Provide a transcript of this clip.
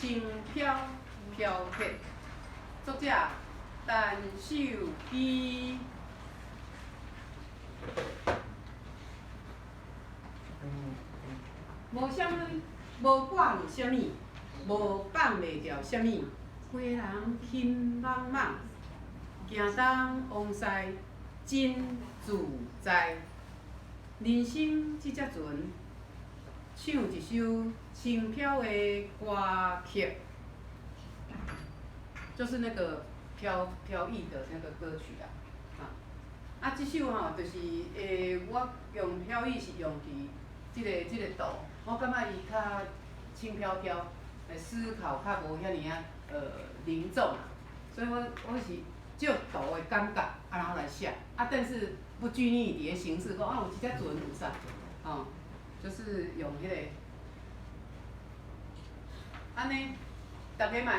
輕飄飄撇》，作者陳秀基。無啥物，無掛慮啥物，無放袂牢啥物，規个人心茫茫，行東往西，真自在。人生這隻船，唱一首輕飄的歌曲，就是那個飄飄逸的那個歌曲啊。啊，啊，這首吼，就是我用飄逸是用佇這個圖，我感覺伊較輕飄飄，思考較無遐爾仔凝重啊，所以我是照圖的感覺，啊，然後來寫，啊，但是不拘泥佇个形式，講啊有一隻船有啥，吼，就是用彼個，按呢，逐家嘛。